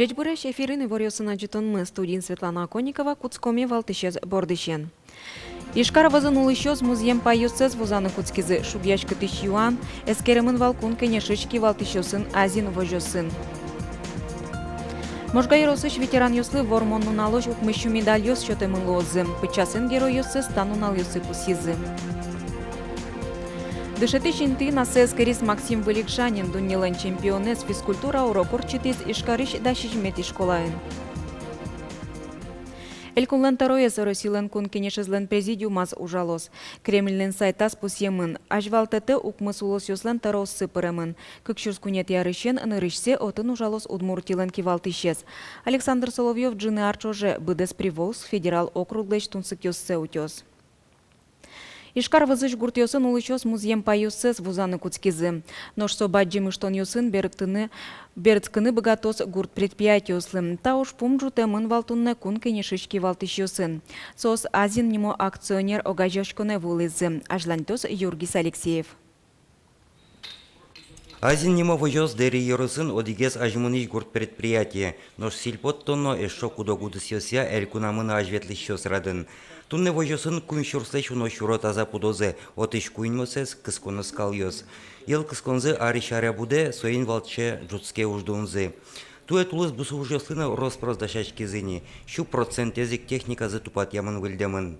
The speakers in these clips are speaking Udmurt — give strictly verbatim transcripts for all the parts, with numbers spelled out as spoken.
Ӟечбуресь! Эфирын иворъёсын адӟытонмы, студиын Светлана Оконникова. Кутскомы валтӥсез бордысен. Ижкар вӧзын улӥсьёс музъем пайёссэс вузаны кутскизы. Шугъяськытӥсь юан эскеремын вал Кун Кенешысь кивалтӥсьёсын азьын возёсын. Можга ёросысь ветеранъёслы Вормон нуналозь укмыс сю медальёс сётэмын луозы. Пычасэн геройёссэс та нуналъёсы пусйизы. Дышетӥсь интыын ассэ эскериз Максим Вылегжанин. Дуннелэн чемпионэз физкультура урок ортчытӥз Ижкарысь дас сизьыметӥ школаын. Элькунлэн тӧроез Россилэн Кун Кенешезлэн президиумаз ужалоз. Кремльлэн сайтаз пусъемын: азьвалтэтэ укмыс улосъёслэн тӧрооссы пыремын. Кык сюрс куинетӥ арысен нырысьсэ отын ужалоз Удмуртилэн кивалтӥсез. Александр Соловьёв ӝыны ар ӵоже быдэс Приволжск федерал округлэсь тунсыкъёссэ утёз. Ижкар вӧзысь гуртъёсын улӥсьёс музъем пайёссэс вузаны кутскизы. Нош со бадӟым ыштонъёсын берыктыны, берытскыны быгатоз гурт предприятиослы. Та ужпум ӝутэмын вал туннэ Кун Кенешысь кивалтӥсьёсын. Соос «Азьын» нимо акционер огазеяськонэ вуылӥзы. Азьланьтоз Юргис Алексеев. «Азьын» нимо возёс Дэри ёросын одӥгез азьмынӥсь гурт предприятие. Нош сильпо тонно эшшо куд-ог удысъёсъя элькунамы но азьветлӥсьёс радын. Туннэ возёсын куинь сюрслэсь уно сюро таза пудозы, отысь куиньмосэз кысконо скалъёс. Йӧл кысконзы арысь аре будэ, соин валче ӝутске уждунзы. Туэ тулыс бусыужъёслы но рос-прос дасяськиз ини, сю процентэз ик техниказы тупатъямын-выльдэмын.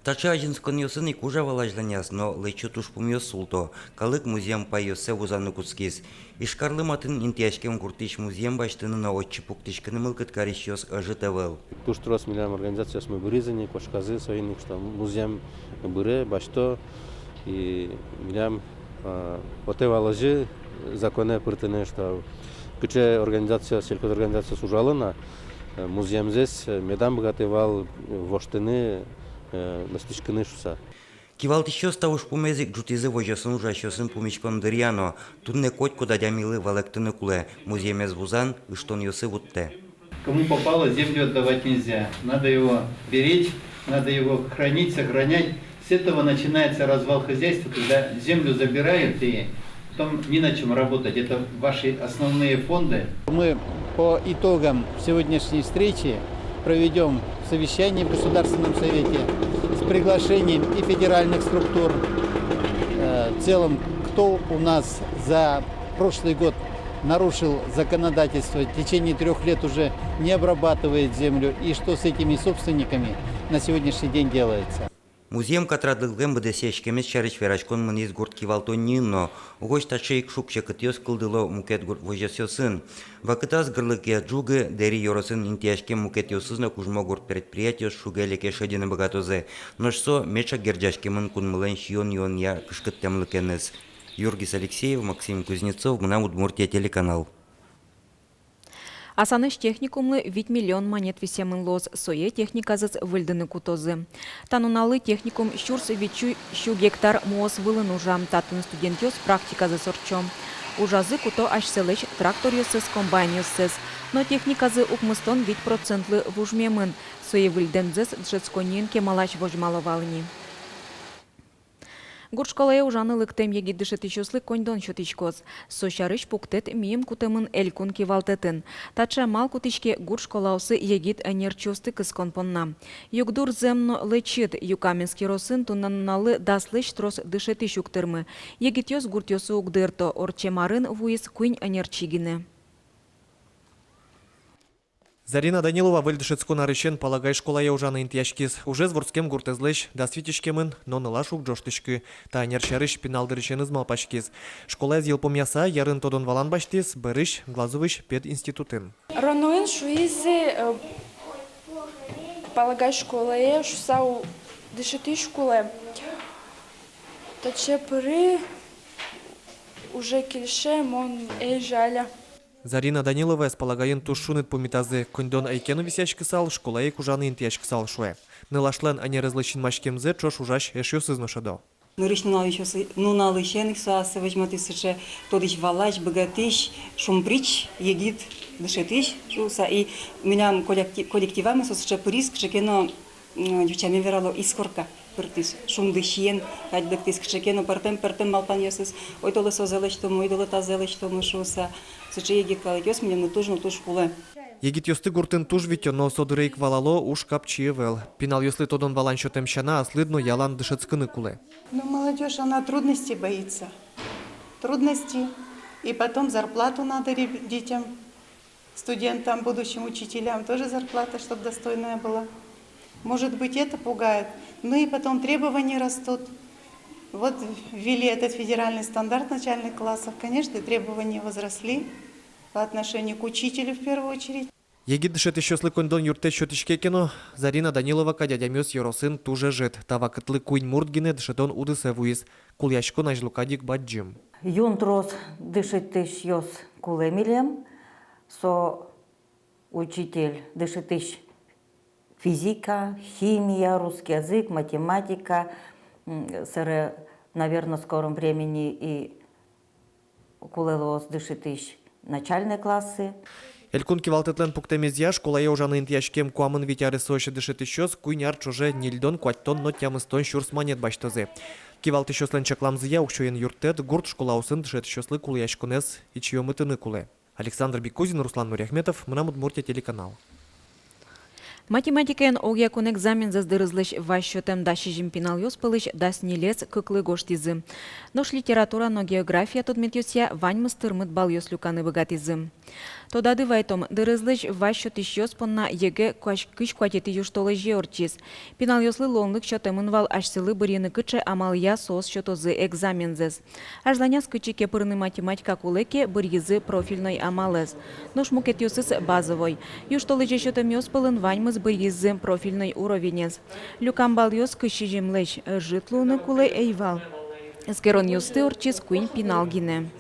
Таӵе азинсконъёсын ик ужа вал азьланяз, но лэчыт ужпумъёс султо. Калык музъем пайёссэ вузаны кутскиз. Ижкарлы матын интыяськем гуртысь музъем басьтыны но отчы пуктӥськыны мылкыд карисьёс ӧжыт ӧвӧл. Туж трос милям организациосмы быриз ини, кошказы, соин ик, что музъем быре, басьто. И милям, а, потэ вал озьы законэ пыртыны, что кыӵе организациос, сельхозорганизациос ужало на, э, музъемзэс, э, медам быгатэ вал, э, воштыны, э, лэсьтӥськыны шуыса. Кивалтӥсьёс та ужпумез ик ӝутӥзы возёсын ужасьёсын пумиськон дыръя но. Туннэ котькуд адямилы валэктыны кулэ: музъемез вузан ыштонъёсы вуттэ. Кому попало, землю отдавать нельзя. Надо его беречь, надо его хранить, сохранять. С этого начинается развал хозяйства, когда землю забирают и потом не на чем работать. Это ваши основные фонды. Мы по итогам сегодняшней встречи проведём совещание в Государственном Совете с приглашением и федеральных структур, э, в целом, кто у нас за прошлый год нарушил законодательство, в течение трёх лет уже не обрабатывает землю, и что с этими собственниками на сегодняшний день делается. Музъем катрадлыклэн быдэсъяськемез сярысь вераськон мынӥз гурт кивалтонниын но. Угось таӵе ик шуг-секытъёс кылдыло мукет гурт возёсъёсын. Вакытаз гырлыкъя ӝугы Дэри ёросын интыяськем мукетъёсыз но кужмо гурт предприятиос шуге-леке шедьыны быгатозы. Нош со меӵак герӟаськемын кунмылэн сиён-юонъя кышкыттэмлыкеныз. Юргис Алексеев, Максим Кузнецов, «Мынам Удмуртие» телеканал. Асанысь техникумлы вить миллион манет висъямын луоз, сое техниказэс выльдыны кутозы. Та нуналлы техникум сюрс витьсю сю гектар муос вылын ужа, татын студентъёс практиказэс ортчо. Ужазы куто асьсэлэсь тракторъёссэс, комбайнъёссэс. Но техниказы укмыстон вить процентлы вужмемын, сое выльдэмзэс дышетсконниын кемалась возьмало вал ини. Гурт школае ужаны лыктэм егит дышетӥсьёслы коньдон сётӥськоз. Со сярысь пуктэт мийым кутэмын элькун кивалтэтын. Таӵе амал кутӥське гурт школаосы егит ӧнерчиосты кыскон понна. Югдур зэм но лэчыт. Юкаменск ёросын туннэ нуналлы даслэсь трос дышетӥсь уг тырмы. Егитъёс гуртъёсы уг дырто, ортчем арын вуиз куинь ӧнерчи гинэ. Зарина Данилова выль дышетскон арысен Палагай школае ужаны интыяськиз. Ужез вордскем гуртэзлэсь дас вить иськемын, но нылаш уг ӝожтӥськы. Та ӧнер сярысь пинал дырысеныз малпаськиз. Школаез йылпумъяса, ярын тодон-валан басьтӥз, бӧрысь Глазовысь пединститутын. Ранойын шуизы, э, Палагай школае шуыса у-, дышетӥсь кулэ. Татчы пыри, уже кельше, мон ӧй жаля. Зарина Даниловаез Палагайын туж шуныт пумитазы, коньдон ӧй ке но висъяськысал, школае ик ужаны интыяськысал, шуэ. Нылашлэн ӧнерезлы синмаськемзэ ӵош ужась эшъёсыз но шӧдо. Нырысь нуналысен, нуналысен ик со ассэ возьматӥз сыӵе тодӥсь-валась, быгатӥсь, шумприч, егит дышетӥсь шуыса. И милям коллекти-, коллективамы со сыӵе пыриз, кыӵе ке но, м, ӟучамен верало, искорка пыртӥз, шунды сиен кадь лыктӥз, кыӵе ке но пӧртэм, пӧртэм малпанъёсыз: ойдолэ созэ лэсьтомы, ойдолэ тазэ лэсьтомы шуыса. Сыӵе егит калыкъёс милемлы туж но туж кулэ. Егитъёсты гуртын туж витё, но со дыре ик валало: уж капчи ӧвӧл. Пиналъёслы тодон-валан сётэм сяна, аслыд но ялан дышетскыны кулэ. Ну, молодёжь, она трудностей боится. Трудности. И потом зарплату надо реб-, детям, студентам, будущим учителям тоже зарплата, чтоб достойная была. Может быть, это пугает. Ну и потом требования растут. Вот ввели этот федеральный стандарт начальных классов. Конечно, требования возросли по отношению к учителю в первую очередь. Егит дышетӥсьёслы коньдон юрттэт сётӥське ке но, Зарина Данилова кадь адямиос ёросын туж ӧжыт. Та вакытлы куинь мурт гинэ дышетон удысэ вуиз. Кулэяськон азьло кадь ик бадӟым. Юн трос дышетӥсьёс кулэ милем, со учитель, дышетӥсь физика, химия, русский язык, математика, м, собере, наверно, в скором времени и кулэ луоз дышетӥсь начальной классы. Элькун кивалтэтлэн пуктэмезъя, школае ужаны интыяськем куамын вить аресозь дышетӥсьёс куинь ар ӵоже ньыльдон, куатьтон но тямыстон сюрс манет басьтозы. Кивалтӥсьёслэн чакламзыя, уксёен юрттэт гурт школаосын дышетӥсьёслы кулэяськонэз ичиомытыны кулэ. Александр Бекузин, Руслан Нуриахметов, «Мынам Удмуртие» телеканал. Математикаен огъякун экзамензэс дырызлэсь вазь сётэм дас сизьым пиналъёс пӧлысь дас ньылез кыклы гожтӥзы. Нош литература но география тодметъёсъя ваньмыз тырмыт баллъёс люканы быгатӥзы. Тодады вайтом, дырызлэсь вазь сётӥсьёс понна ЕГЭ куазь-, кызь куатетӥ южтолэзе ортчиз. Пиналъёслы луонлык сётэмын вал асьсэлы бырйыны, кыӵе амалъя соос сётозы экзамензэс. Азьланяз кытчы ке пырыны математика кулэ ке, бырйизы профильной амалэз. Нош мукетъёсыз базовой. Южтолэзе сётэмъёс пӧлын ваньмыз бырйизы профильной уровенез. Люкам баллъёс кызь сизьымлэсь ӧжыт луыны кулэ ӧй вал. Эскеронъёсты ортчиз куинь пинал гинэ.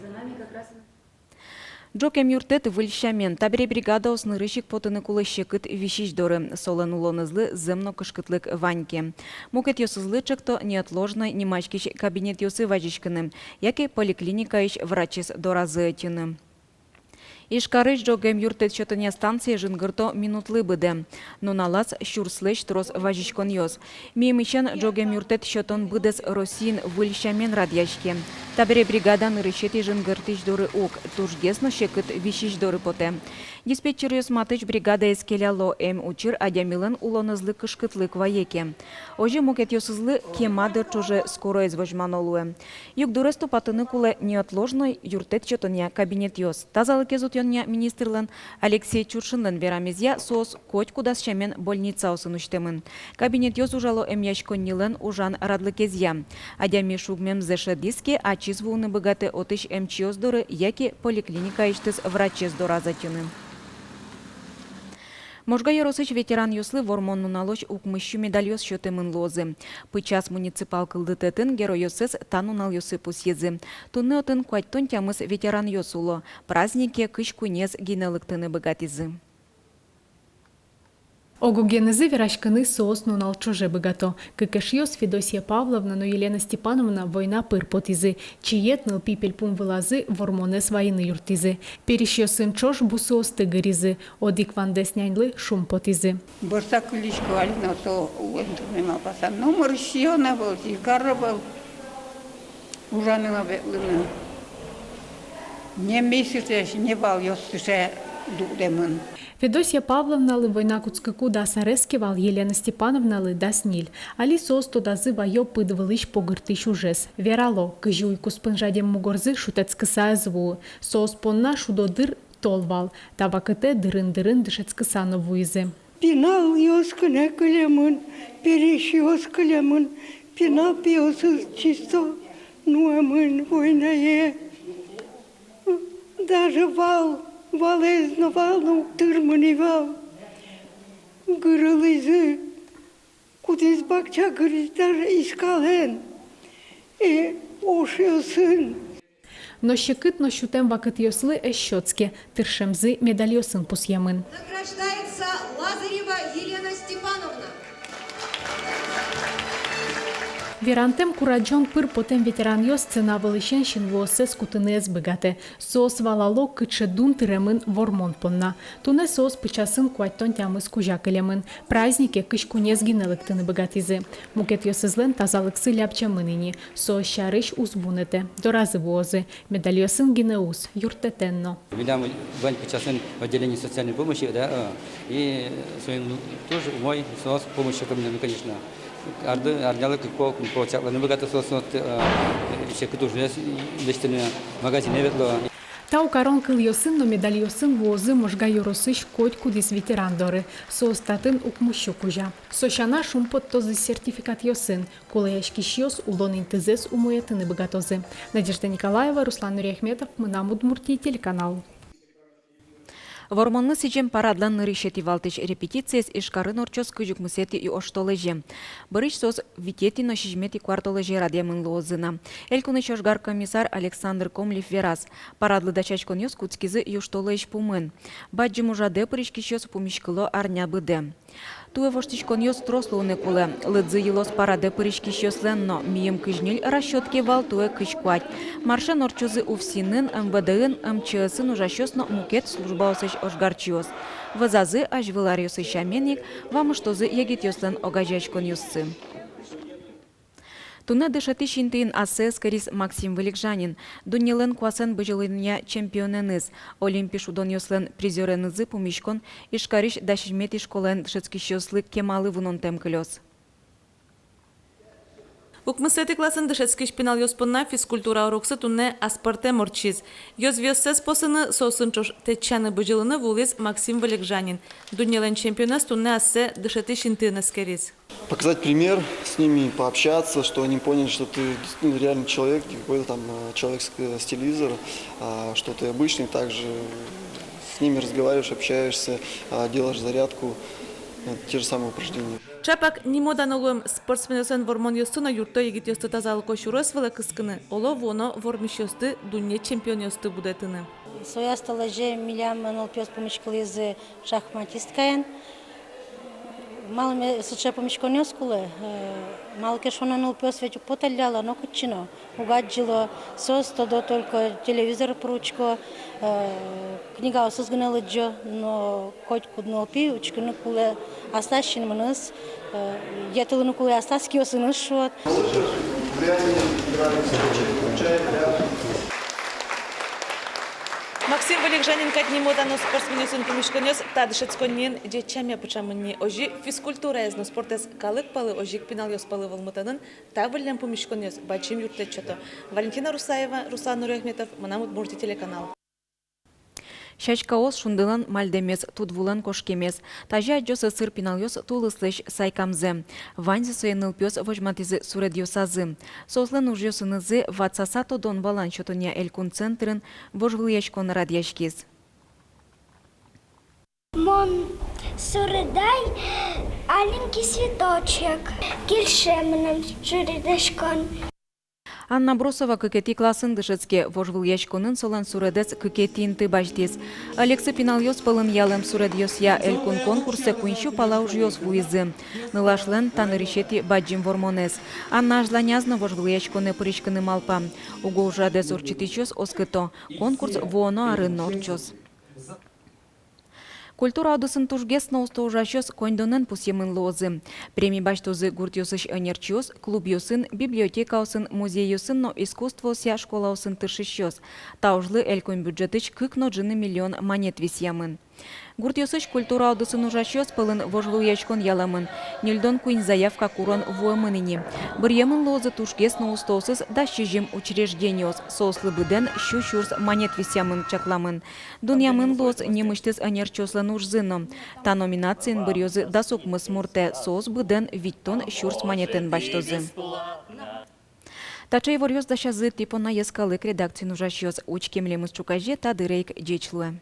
Ӝогем юрттэт выль сямен. Табере бригадаос нырысь ик потыны кулэ секыт висись доры, солэн улонэзлы зэм но кышкытлык вань ке. Мукетъёсызлы ӵекто неотложной нимаськись кабинетъёсы вазиськыны яке поликлиникаысь врачез доразы ӧтьыны. Ижкарысь ӝогем юрттэт сётонъя станцие жингырто минутлы быдэ. Нуналаз сюрслэсь трос вазиськонъёс. Мимысен ӝогем юрттэт сётон быдэс Россиын выль сямен радъяське. Табере бригада нырысетӥ жингыртӥсь доры уг, тужгес но секыт висись доры потэ. Диспетчеръёс матысь бригадаез келяло, эм учыр адямилэн улонэзлы кышкытлык вае ке. Озьы мукетъёсызлы кема дыр ӵоже скороез возьмано луэ. Югдурез тупатыны кулэ неотложной юрттэт сётонъя кабинетъёс. Тазалыкез утёнъя министрлэн Алексей Чуршинлэн верамезъя, соос котькудаз сямен больницаосын усьтэмын. Кабинетъёс ужало эмъяськоннилэн ужан радлыкезъя. Адями шугмемзэ шӧдӥз ке, ачиз вуыны быгатэ отысь эмчиос доры яке поликлиникаысьтыз врачез доразы ӧтьыны. Можга ёросысь ветеранъёслы Вормон нуналозь укмыссю медальёс сётэмын луозы. Пычас муниципал кылдытэтын геройёссэс та нуналъёсы пусйизы. Туннэ отын куатьтон тямыс ветеранъёс уло. Празднике кызь куинез гинэ лыктыны быгатӥзы. Ог-огенызы вераськыны соос нунал ӵоже быгато. Кык эшъёс, Федосия Павловна но Елена Степановна, война пыр потӥзы. Чиед нылпи пельпум вылазы Вормонэз вайыны юрттӥзы. Пересьёсын ӵош бусыосты гыризы. Одӥг вандэс няньлы шумпотӥзы. Бӧрсак кыллисько али но со улон тырме малпаса. Номыр сиён ӧвӧл, сигарь ӧвӧл. Ужаны но ветлыны. Не ми сыӵе, не валъёс сыӵе дугдэмын. Федосия Павловналы война кутскыку дас арес ке вал, Елена Степановналы дас ньыль. Али соос тодазы ваё пыд вылысь погыртӥсь ужез. Верало, кызьы уй куспын жадем мугорзы шутэтскыса ӧз вуы. Соос понна шудо дыр тол вал. Та вакытэ дырын-дырын дышетскыса но вуизы. Пиналъёс гинэ кылемын, пересьёс кылемын, пинал пиосыз чисто нуэмын войнае. Даже вал, валэз но, вал но уг тырмы ни вал. Гырылӥзы, кудӥз бакча гырысь даже искалэн, э, ошъёсын. Но секыт но сютэм вакытъёслы ӧз сётске, тыршемзы медальёсын пусъемын. Награждается Лазарева Елена Степановна. Верантэм курадӟон пыр потэм ветеранъёс сцена вылысен синвуоссэс кутыны ӧз быгатэ. Соос валало, кыӵе дун тыремын Вормон понна. Туннэ соос пычасын куатьтон тямыс кузя кылемын. Празднике кызь куинез гинэ лыктыны быгатӥзы. Мукетъёсызлэн тазалыксы лябӟемын ини. Соос сярысь уз вунэтэ, доразы вуозы. Медальёсын гинэ уз, юрттэтэн но. Милям вань пычасын отделение социальной помощи, да, э, и соин туж умой соос помощь сёто милемлы, конечно. Арды, арнялы кык-кык, кык-кык чакланы быгато соос, вот, э, секыт ужез лэсьтыны, магазинэ ветло. Тау карон кылъёсын но медальёсын вуозы Можга ёросысь котькудӥз ветеран доры. Соос татын укмыссю кузя. Со сяна шумпоттозы сертификатъёсын. Кулэяськисьёс улон интызэс умоятыны быгатозы. Надежда Николаева, Руслан Нуриахметов, «Мынам Удмуртие» телеканал. Вормонлы сӥзем парадлэн нырысетӥ валтӥсь репетициез Ижкарын ортчоз кызь укмысэтӥ оштолэзе. Бӧрысь соос витетӥ но сизьыметӥ куартолэзе радъямын луозы на. Элькунысь ожгар комиссар Александр Комлев вераз, парадлы дасяськонъёс кутскизы южтолэзь пумын. Бадӟым ужрадэ пыриськисьёс пумиськыло арня быдэ. Туэ воштӥськонъёс трос луыны кулэ. Лыдзы йылоз парадэ пыриськисьёслэн но, мийым кызь ньыль расчёт ке вал, туэ кызь куать. Маршен ортчозы УФСИН-ын, МВД-ын, МЧС-ын ужасьёс но мукет службаосысь ожгарчиос. Вӧзазы азьвыл аръёсы сямен ик, вамыштозы егитъёслэн огазеяськонъёссы. Туннэ дышетӥсь интыын ассэ эскериз Максим Вылегжанин, дуннелэн куасэн бызьылонъя чемпионэныз. Олимпи шудонъёслэн призёренызы пумиськон Ижкарысь дас сизьыметӥ школаын дышетскисьёслы кемалы вунонтэм кылёз. Укмысэтӥ классын дышетскись пиналъёс понна физкультура уроксы туннэ аспӧртэм ортчиз. Ёзвиоссэс посыны, соосын ӵош тэтчаны-бызьылыны вуылӥз Максим Вылегжанин. Дуннелэн чемпионэз туннэ ассэ дышетӥсь интыын эскериз. Показать пример, с ними пообщаться, что они поняли, что ты действительно реальный человек, не какой-то там, э, человек с, э, с телевизора, а что ты обычный, также с ними разговариваешь, общаешься, а, делаешь зарядку, э, те же самые упражнения. Чапак нимо дано луэм спортсменъёслэн вормонъёссы но юртто егитъёсты тазалыко сюрес вылэ кыскыны, оло, вуоно вормисьёсты, дунне чемпионъёсты будэтыны. Со оштолэзе милям нылпиос пумиськылӥзы шахматисткаен. Малы ме сыӵе пумиськонъёс кулэ, э, малы ке шуоно, нылпиос ведь уг поталляло нокытчы но, уг адӟыло, соос тодо только телевизор пыр учко, э, книгаосыз гинэ лыдӟо, но котькуд нылпи учкыны кулэ аслаз синмыныз, э, йӧтылыны кулэ аслаз киосыныз, шуод. Максим Вылегжанин кадь нимо дано спортсменъёсын пумиськонъёс та дышетсконниын ӟеч сяме пыӵамын ни. Озьы физкультураез но спортэз калык палы, озьы ик пиналъёс палы вӧлмытонын та выллем пумиськонъёс бадӟым юрттэт сёто. Валентина Русаева, Руслан Нуриахметов, «Мынам Удмуртие» телеканал. Сяськаос, шундылэн мальдэмез, тудвулэн кошкемез. Тазьы адӟо сӧсыр пиналъёс тулыслэсь сайкамзэ. Ваньзэ сое нылпиос возьматӥзы суредъёсазы. Соослэн ужъёсынызы ватсаса тодон-валан сётонъя элькун центрын вожвылъяськон радъяськиз. Мон суредай «Аленький цветочек». Кельше мыным суредаськон. Анна Бросова кыкетӥ классын дышетске. Вожвылъяськонын солэн суредэз кыкетӥ инты басьтӥз. Ӧлексы пиналъёс пӧлын ялэм суредъёсъя элькун конкурсэ куинь сю пала ужъёс вуизы. Нылашлэн та нырысетӥ бадӟым вормонэз. Анна азьланяз но вожвылъяськонэ пыриськыны малпа. Уго ужрадэз ортчытӥсьёс оскыто: конкурс вуоно арын но ортчоз. Культура удысын тужгес но усто ужасьёс коньдонэн пусъемын луозы. Преми басьтозы гуртъёсысь ӧнерчиос, клубъёсын, библиотекаосын, музейёсын но искусствоосъя школаосын тыршисьёс. Та ужлы элькун бюджетысь кык но ӝыны миллион манет висъямын. Гуртъёсысь культура удысын ужасьёс пӧлын вожвылъяськон ялэмын. Ньыльдон куинь заявка курон вуэмын ини. Быръемын луозы тужгес но устоосыз дас сизьым учреждениос. Соослы быдэн сю сюрс манет висъямын чакламын. Дунъямын луоз нимысьтыз ӧнерчиослэн ужзы но. Та номинациын быръёзы дас укмыс муртэ, соос быдэн витьтон сюрс манетэн басьтозы. Таӵе иворъёс дасязы тӥ понна йӧскалык редакциын ужасьёс. Учке милемыз ӵуказе та дыре ик. Ӟеч луэ.